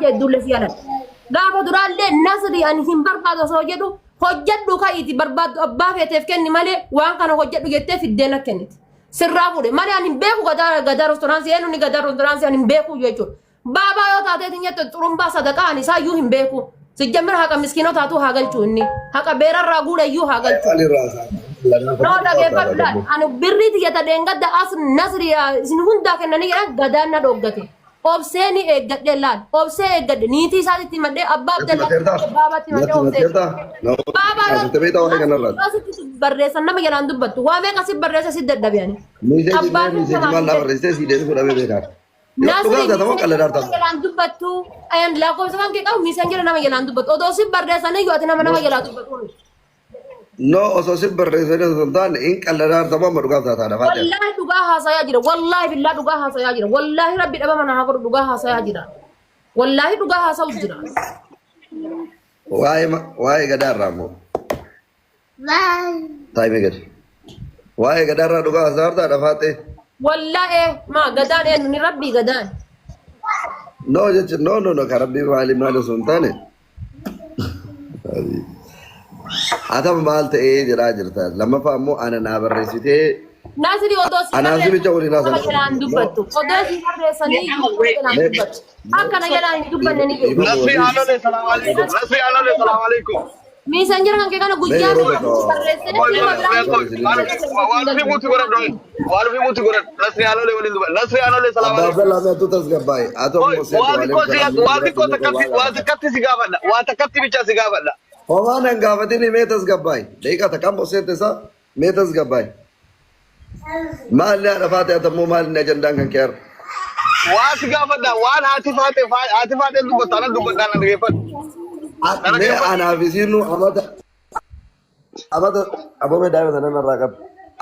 Gurraacha hedduullee si yaadadha. Gaafa duraallee Nasri ani hin barbaadu osoo jedhu hojjedhu ka'iiti barbaaddu abbaa feeteef kenni malee waan kana hojjedhu jettee fiddee na kennite. Sirraa fuudhe malee ani hin beeku gadaa gadaa restooraantii eenyu ni gadaa restooraantii ani hin beeku jechuudha. Baabaa yoo taateetiin jette xurumbaa sadaqaa ani isaa iyyuu hin beeku. Sijjammira haqa miskiinotaatu haa galchu inni. Haqa beerarraa guure iyyuu haa galchu. No dhageeffadhu laal. Ani birrii tiyya ta dheengadda as nasri isin hundaa kennanii jedhan gadaan na dhoggate. Obsee ni eeggadhe laal. Obsee eeggadhe niitii isaatitti himadhee abbaa Abdallaa baabaatti himadhee obsee eeggadhe. Baabaa yoo asitti barreessan nama jalaan dubbattu. Waa meeqa si barreessa si dadhabe ani. Abbaa Miseejii maal naa barreessitee sii deebisuu dhabee beekaa. Nasri Dhugaa taata moo qalladhaa nama taata? jalaan dubbattu ayan lakkoofsa kan kee qabu miisan nama jalaan dubbattu odoo si barreessanii yoo ati nama nama jalaa dubbattu miti. No osoo si barreessanii osoo hin taane hin qalladhaa taata moo amma dhugaa taata dha faate. Wallaahi dhugaa haasayaa jira. Wallaahi billaa dhugaa haasayaa jira. Wallaahi rabbi dhabama na haa godhu dhugaa haasayaa jira. Wallaahi dhugaa haasa'u jira. Waa'ee waa'ee gadaa irraa immoo. Taa'imee gadi. Waa'ee gadaarraa dhugaa haasa'aa jirtaa dhafaatee? Wallaahi maa gadaan eenyu ni rabbii gadaan. No jechuun no no no kan rabbii maali maali osoo hin taane. Atama maal ta'ee jedhaa jirta. Lammaffaa immoo ana naa barreessitee Nasri odoo si Anaaf si bicha waliin nama haasa'an. jalaan dubbattu. Odoo si barreessanii nama jalaan dubbattu. Akka na jalaan hin dubbanne ni beeku. Nasri Alole, salam alaikum. Nasri Alole, salam alaikum. Miisan jira kan kee kana Mee guyyaa yeroo meeqa tokko si barreessee nama biraa Waan fi muti godhadhu. Waan fi muti godhadhu. Nasri Alole waliin dubbadhu. Nasri Alole, salam Abbaa alaikum. Abdallaa mee atu tasgabbaa'e. Haa ta'u immoo seente Waa waalee xiqqoo si salaam waa xiqqoo takkatti waa takkatti si gaafadha. Waa takkatti bicha si gaafadha. Homaa nan gaafatin mee tasgabbaa'e. Daqiiqaa takka ammoo seente isaa mee tasgabbaa'e. Maalli haadha faate ati ammoo maalli ajandaan kan kee har'a? Waa si gaafadha. Waan haati faate haati faate dubbatta anan dubbadha nan dhageeffadhu. Mee anaaf isiinu amata amata aboo daa'ima sana narraa qabu.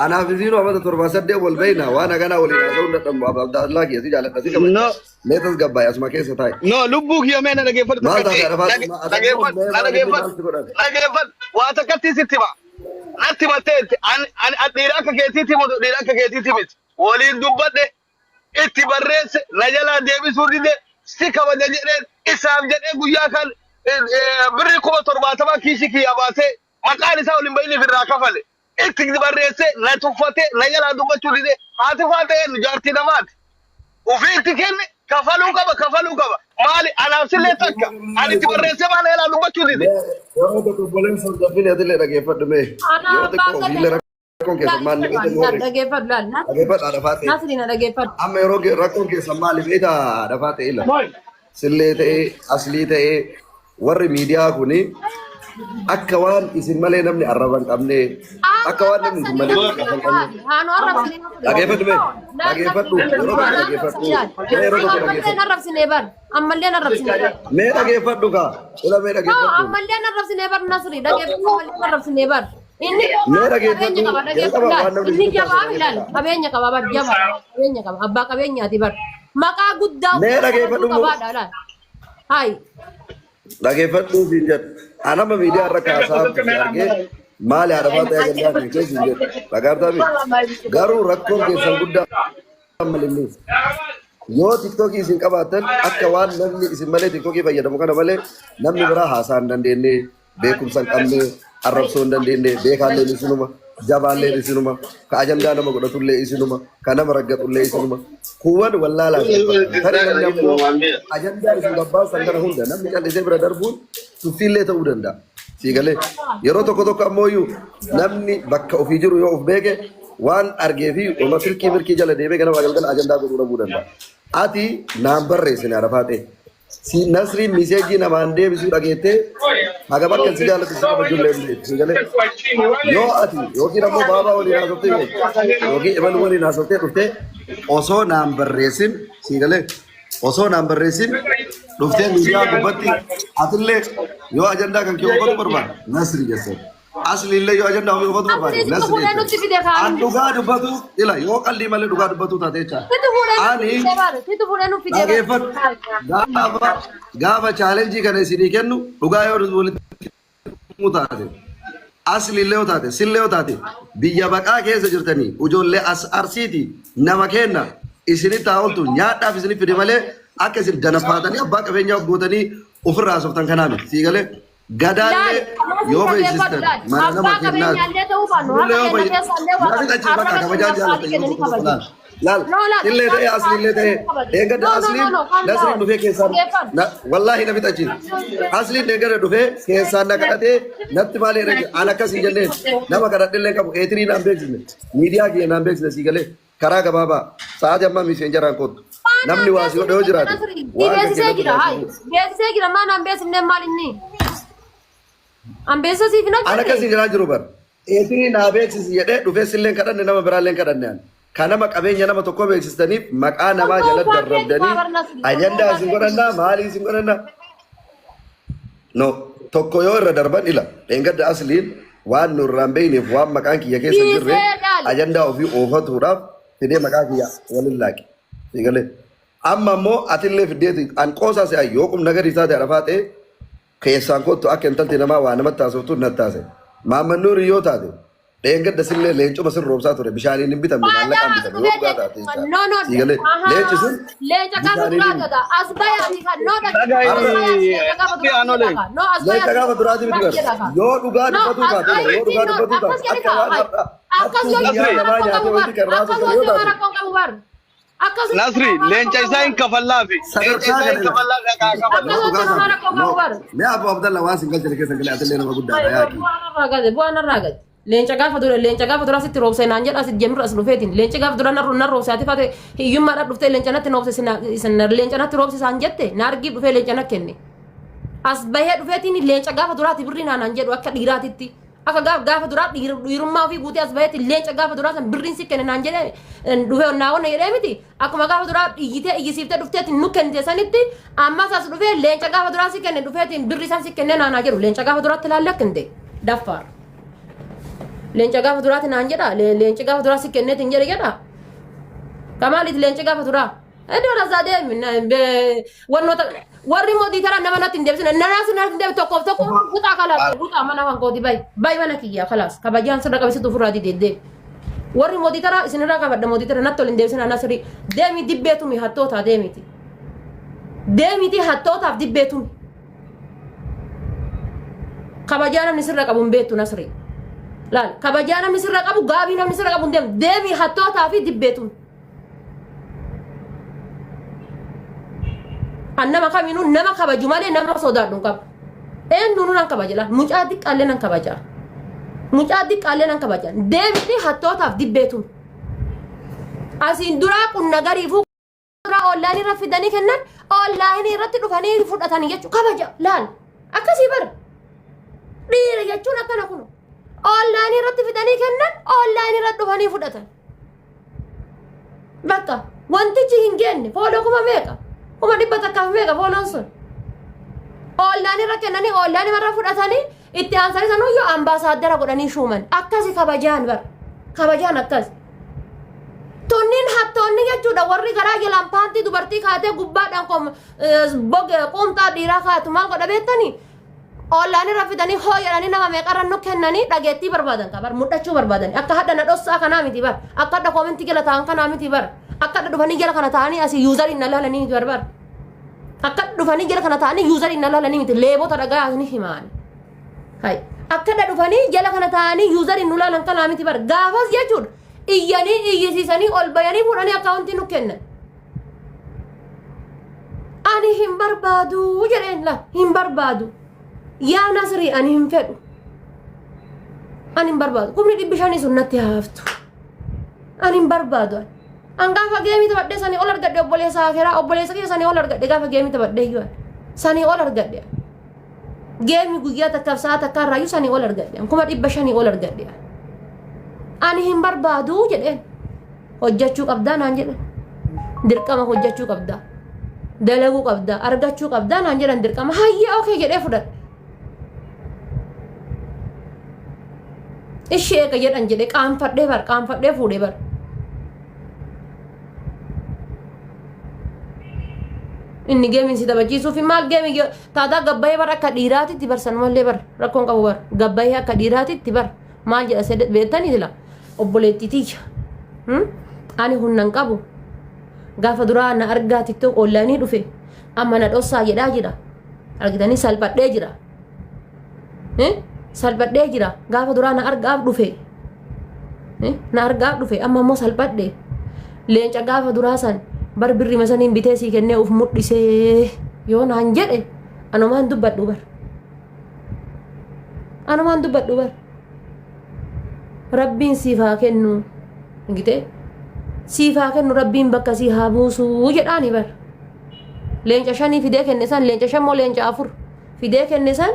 Anaaf isiinu amata torba saddeet wal beeyna waan haganaa waliin haasa'uu hin dadhabnu. Abdallaa kiyya si jaaladha si kabaja. No. Mee tasgabbaa'e asuma keessa taa'i. No, lubbuu kiyya mee na dhageeffadhu Maal takkatti. taate haadha faate? Dhageeffadhu, na dhageeffadhu, dhageeffadhu. Waa takkatti sitti hima. Natti himatteetti. Ani ani ani dhiira akka keetiitti himutu dhiira akka keetiitti miti. Waliin dubbadhe itti barreesse na jalaa deebisuu dide si kabaja jedheen isaaf jedhee guyyaa kan birrii 70,000 kiisii kiyyaa baasee maqaan isaa waliin bahiniif irraa kafale. Itti barreesse na tuffate na jalaa dubbachuu dide haati faatee eenyu jaartii namaati. Ufii itti kenne kafaluu qaba kafaluu qaba. Maali anaaf sillee takka ani itti barreessee maal na jalaa dubbachuu dide. Yeroo tokko obboleessa hordofin atillee dhageeffadhu mee. Ana Yoo abbaa xiqqoo ofiillee rakkoon keessan maal ni beektan Laal dhageeffadhu laal. Dhageeffadhu haadha faatee. Nasri na dhageeffadhu. Amma yeroo rakkoon keessan maali beektaa haadha faatee ila. Sillee ta'ee aslii ta'ee warri miidiyaa kuni akka waan isin malee namni arraba hin qabne akka waan namni isin malee arraba hin qabne. Haanu arrabsinee Dhageeffadhu mee dhageeffadhu yeroo tokko dhageeffadhu mee yeroo tokko Ammallee dhageeffadhu arrabsinee bar. Ammallee arrabsinee bar. mee dhageeffadhu kaa ila mee No, dhageeffadhu ammallee arrabsinee bar Nasri. Dhageeffadhu ammallee arrabsinee bar. Inni mee qabeenya dhageeffadhu qaba dhageeffadhu jalqaba laal. waan namni Inni isin jabaa taasisu ilaal. dhageeffadha. Qabeenya qaba bar jabaa. Qabeenya qaba. Abbaa qabeenyaati bar. Maqaa guddaa Mee dhageeffadhu immoo. qabaadha laal. Hayi. Dhageeffadhu siin jedhu. Anama miidiyaa irra kaasaa si argee maali haadha faata ajandaa kan kee siin jedhu. Dhagaartaa miti. Garuu rakkoon keessan guddaa malinni. Yoo tiktookii isin qabaattan akka waan namni isin malee tiktookii fayyadamu kana malee namni biraa haasaa hin dandeenye, beekumsa hin qabne, arrabsoo hin dandeenye, beekaalleen isinuma, jabaalleen isinuma, ka ajandaa nama godhatullee isinuma, ka nama raggatullee isinuma. Kuuwwan wallaalaa isin fakkaata. Tarii namni ammoo ajandaa isin gabbaasan kana hunda namni callisee bira darbuun tuffiillee ta'uu danda'a. Sii galee yeroo tokko tokko ammoo iyyuu namni bakka ofii jiru yoo of beeke waan argee fi oma silkii mirkii jala deemee ganama galgala ajandaa godhuu dhabuu danda'a. Ati naan barreessine Arafaatee. Si Nasriin miseejii namaan deebisuu dhageettee hagam akka si jaallatu si kabajullee hin beektu. Sii galee yoo ati yookiin ammoo baabaa waliin haasoftee yookiin ebalu waliin haasoftee dhuftee osoo naan barreessin sii galee osoo naan barreessin dhuftee miidiyaa gubbatti atillee yoo ajandaa kan kee oofatu barbaadde Nasri jettee. Asli illee yoo ajandaa ofii oofatu barbaade Asli situ Nasri fuudhee jettee. nutti fide kaan. An dhugaa dubbatu ila yoo qallii malee dhugaa dubbatu taate jecha. Situ fuudhee nutti Ani fide bar. Situ fuudhee nutti fide bar. dhageeffadhu gaafa gaafa chaalenjii kana isinii kennu dhugaa yoo walitti himu taate asli illee yoo taate sillee yoo taate biyya baqaa keessa jirtanii ijoollee as arsiiti nama kenna isinitti haa ooltu nyaadhaaf isinif fide malee. Akka isin danafaatanii abbaa qabeenyaa of gootanii ofirraa haasoftan kanaa miti. Sii galee Laal, gadaallee amma yoo sin beeksistan dhaggeeffadhu laal. mana nama Abbaa kennaati. qabeenyaallee ta'uu baannu Nullee harka yoo keenya fayyadu. keessaallee waa Nyaati qabna. achi Harka bakka kabajaa keenya jaalata sa'aatii yeroo kennanii tokko tokko kabaju. laal. Laal No laal, illee abbaa ta'ee asliillee ta'ee sa'aatii kabaju. dheengadda No no no asliin no, calm nasriin down. dhufee keessaan Dhaggeeffadhu. wallaahi na fixachiisa. Asliin dheengadda dhufee keessaan na kadhatee natti maal jedhe an akkas hin jenneen nama kadhadhillee qabu eetirii naan beeksisne miidiyaa kiyya naan beeksisne sii galee karaa gabaabaa sa'aatii ammaa miseenjaraan kottu Maal namni naan waa si godhe yoo beeksifne jiraate Nasri? Si waan kan beeksisee kennatu jira hayi. taasisuu. Beeksisee jira maal naan beeksifne maal inni? An beeksisa siif hin An akkas hojjenne. hin jiraa jiru bar. Eetirii naa beeksisi jedhee dhufee silleen kadhanne nama biraallee kadhanne an. Ka nama qabeenya nama tokko beeksistaniif maqaa Kun namaa jala dhuunfaa keeti darrabdanii kaa bar Nasri. Kun ajandaa dhuunfaa isin keeti. godhannaa maalii isin godhannaa. No tokko yoo irra darban ila dheengadda asliin waan nu irraan beekneef waan maqaan kiyya keessa hin jirre Dhiisee laali. ajandaa ofii oofatuudhaaf fidee maqaa kiyya waliin laaqe. Siigalee. Amma immoo atillee fiddeeti an qoosaa si'a yoo qubna gadi taate arafaa ta'e keessaan kottu akka intalti namaa waa namatti haasoftu natti haasa'e. Maamman Nuurii yoo taate dheengadda sillee leencuma sin roobsaa ture bishaaniin hin bitamne Faadaa maallaqaan as bitame yoo dhufee dhugaa taate jechaadha. no no Sii galee leenci ahaa sun leenca gaafa bishaaniin duraa hin gada as bayaati kan no dhaggeeffadhu as har'a bayaati leenca gaafa Dhagahi duraa Anolee. jedha no as leenca bayaati gaafa duraati miti duraa bar jedha yoo dhugaa no dubbatuu as taate yoo bayaati dhugaa no dubbatuu akkas taate jedhi akka kaa waan hay har'a akkas hattuu yoo biyyaa jette Nasri. namaa rakkoo nyaatee qabu bar wanti kan akkas raasuu yoo yoo jette taate rakkoo qabu bar akkas yoo Nasri jette rakkoo leenca qabu isaa hin bar kafallaafi. Leenca sadarkaa isaa hin kana kafallaafi akka yoo kafallu. akkas yoo dhugaa jette taate rakkoo no qabu bar mee Abu Abdallah waan sin galchine keessa galee atillee nama guddaadha Ay, yaaki. bu'aan irraa gate, bu'aan irraa gate. Leenca gaafa dura, leenca gaafa dura sitti roobse naan jedha asitti jemirra as dhufeetiin. Leenci gaafa dura narra roobse ati fate hiyyummaadhaan dhuftee leenca natti roobse isin leenca natti roobse isaan jette na argii dhufee leenca na kenne. As bahee dhufeetiin leenca gaafa duraati birrii naanaan jedhu akka dhiiraatitti. Akka gaafa duraa dhiirummaa ofii guutee as baheetti leenca gaafa duraa san birriin si kenne naan jedhee dhufee naa wanna jedhee miti. Akkuma gaafa duraa iyyitee iyyisiiftee dhufteetiin nu kennite sanitti ammas as dhufee leenca gaafa duraa si kenne dhufeetiin birrii san si kenne naanaa jedhu leenca gaafa duraatti ilaalle akka hin ta'e daffaar. Leenca gaafa duraati naan jedha leenci gaafa duraa si kenneetiin jedhe jedha. Kamaaliit leenci gaafa duraa. Iddoo rasaa deemi wannoota warri mootii karaa nama natti hin deebisne nanaas natti hin deebi tokkoof tokko buxaa kalaas buxaa mana kan kooti bayi bayi mana kiyyaa kalaas kabajaan sirra qabisitu ofirraa didee warri mootii taraa isinirraa qabadha mootii taraa natti ol hin deebisne nasri deemi dibbee tumi hattootaa deemiti deemiti hattootaaf dibbee tumi kabajaa namni sirra qabu hin beektu nasri laal kabajaa namni sirra qabu gaabii namni sirra qabu hin deemu deemi hattootaa fi dibbee tumi. Kan nama kamiinuu nama kabaju malee nama sodaadhu hin qabu. Eenyuunuu nan kabaja laal mucaa xiqqaallee nan kabaja. Mucaa xiqqaallee nan kabaja. Deemti hattootaaf dibbeetu. Asiin duraa qunna gariifuu duraa oonlaayinii irra fidanii kennan oonlaayinii irratti dhufanii fudhatanii jechuudha. Kabaja laal akkasii bara. Dhiira jechuun akkana kunu. Oonlaayinii irratti fidanii kennan oonlaayinii irratti dhufanii fudhatan. Bakka wantichi hin geenne fooloo kuma meeqa? 100,000 meeqa fooloon sun? Oollaan irra kennanii oollaan irra fudhatanii itti aansanii sanuyyuu ambaasaaddara godhanii shuuman. Akkasi kabajaan bara. Kabajaan akkas. Tunniin hattoonni jechuudha warri garaa jalaan paantii dubartii kaatee gubbaadhaan quumxaa dhiiraa kaatu maal godha beektanii? Ollaan irra fidanii hoo jedhanii nama meeqarra nu kennanii dhageettii barbaadan ka bar mudhachuu barbaadan akka hadha na dhossaa kanaa miti bar akka hadha koomentii jala ta'an kanaa miti bar akka hadha dhufanii jala kana ta'anii asii yuuzariin na laalanii miti bar bar akka dhufanii jala kana ta'anii yuuzariin na laalanii miti leebota dhagaa ni himaan hay akka hadha dhufanii jala kana ta'anii yuuzariin nu laalan kanaa miti bar gaafas jechuudha iyyanii iyyisiisanii ol bayanii fuudhanii akkaawuntii nu kennan. Ani hin barbaadu jedheen la hin barbaadu. Yaa Nasrii ani hin fedhu. Ani hin barbaadu. 500,000 sun natti haa haftu. Ani hin barbaadu. Ani An gaafa geemii taphadhee sanii ol argadhe obboleessa akeraa obboleessa kiyya sanii ol argadhe gaafa geemii taphadhee iyyuu ani. Sanii ol argadhe. Geemii guyyaa takkaaf sa'a takkaa irraayyuu sanii ol argadhe. 500,000 ol argadhe. Ani hin barbaadu jedheen. Hojjachuu qabdaa naan jedhan. Dirqama hojjachuu qabdaa. Dalaguu qabdaa. Argachuu qabdaa naan jedhan dirqama. Hayyee okee jedhee fudhadhe. Ishee eega jedhan jedhee qaanfadhee bar qaanfadhee fuudhee bar. Inni geemiin si taphachiisuuf maal geemii taataa gabbayee bar akka dhiiraatitti bar sanumallee bar rakkoon qabu bar gabbayee akka dhiiraatitti bar maal jedha beektanii sila obboleettii tiyya. Ani humna hin qabu. Gaafa duraa na argaa TikTok onlaayinii dhufe amma na dhossaa jedhaa jira. Argitanii salphadhee jira. Salphadhee jira. Gaafa duraa na argaaf dhufe. Na argaaf dhufe amma immoo salphadhe. Leenca gaafa duraa san bar birrima saniin bitee sii kennee uf mudhisee yoo naan jedhe anumaan dubbadhu bar. Anumaan dubbadhu bar. Rabbiin siif haa kennu. Argitee? Siif haa kennu rabbiin bakka sii haa buusu jedhaani bar. Leenca shanii fidee kenne san leenca shan moo leenca afur fidee kenne san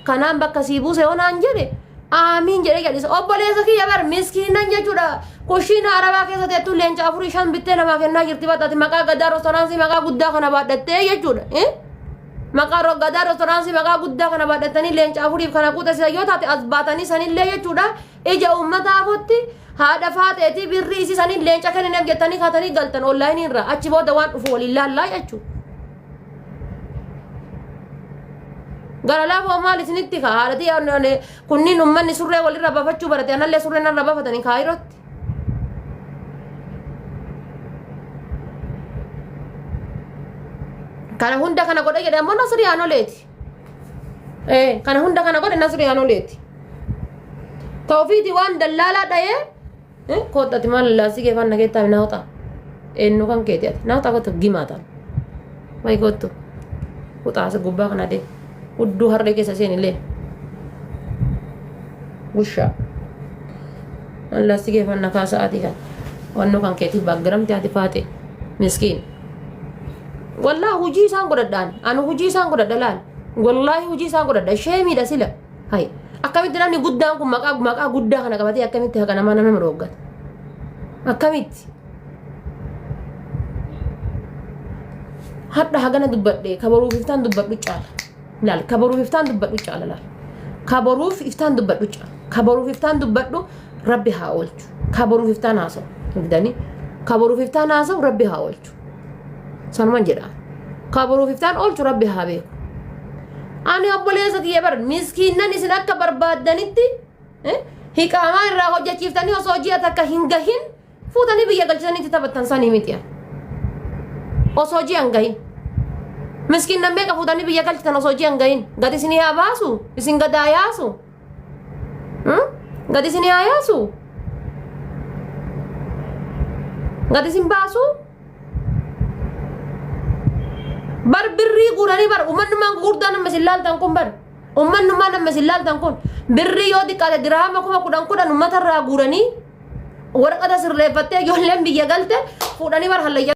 kanaan bakka sii buuse yoo naan jedhe aamiin jedhee jedhisa. Obboleessa kiyya bar miskiinan jechuudha. Kushiina arabaa keessa teettu leenca afurii shan bittee namaa kennaa jirti baxaati maqaa gadaa rostoraansii maqaa guddaa kana baadhattee jechuudha. Maqaa gadaa rostoraansii maqaa guddaa kana baadhattanii leenca afuriif kana quuxasisan yoo taate as baatanii sanillee jechuudha. Ija uummataa afotti haadha faaxeetii birrii isii saniin leenca kennineef jettanii kaatanii galtan onlaayinii irraa achi booda waan dhufu waliin laallaa jechuudha. Gara laafoo maal isinitti kaa haadhatii kunniin uummanni surree walirra baafachuu barate anallee surree narra baafatanii kaayirootti. Kana hunda kana godhe jedhe ammoo Nasrii Aanoleeti. Ee kana hunda kana godhe Nasrii Aanoleeti. Tawfiiti waan dallaalaa dhayee koottati maal laasii kee fanna keettaa naa hoxa. Eenyu kan keeti ati naa hoxa kottu gimaa ta'an. Wayi kottu kuxaasa gubbaa kana dee hudduu harree keessa seenillee. Gushaa. Laasii kee fanna kaasa ati kan wannoo kan keetiif baaggaramte ati faaxe miskiin. Wallaahi hujii isaan godhadhaan ani hujii isaan godhadha laal. Wallaahi hujii isaan godhadha sheemiidha sila. Hay akkamitti namni guddaan kun maqaa maqaa guddaa kana qabatee akkamitti haqa namaa nama dhooggata? Akkamitti? Hadha hagana dubbadhe kabaruuf iftaan dubbadhu caala. Laal kabaruuf iftaan dubbadhu caala laal. Kabaruuf iftaan dubbadhu caala. Kabaruuf iftaan dubbadhu rabbi haa oolchu. Kabaruuf iftaan haasa'u. Argitanii? Kabaruuf iftaan haasa'u rabbi haa oolchu. Sanuman jedha. Kabaruuf iftaan oolchu rabbi haa beeku. Ani obboleessa kiyya bar miskiinnan isin akka barbaaddanitti hiqaamaa irraa hojjechiiftanii osoo ji'a takka hin gahin fuutanii biyya galchisanitti taphattan sanii miti. Osoo ji'a hin gahin. Miskiinnan meeqa fuutanii biyya galchitan osoo ji'a hin gahin. Gad isinii haa baasu isin gad haa yaasu. Gad isinii haa yaasu. Gad isin baasu. Bar birrii guuranii bar uummanummaan gurguddaan amma isin laaltan kun bar uummanummaan amma isin laaltan kun birrii yoo xiqqaate dirhama 10,000 10,000 uummata irraa guuranii waraqata sirreeffattee ijoolleen biyya galte fuudhanii bar hallayyaa.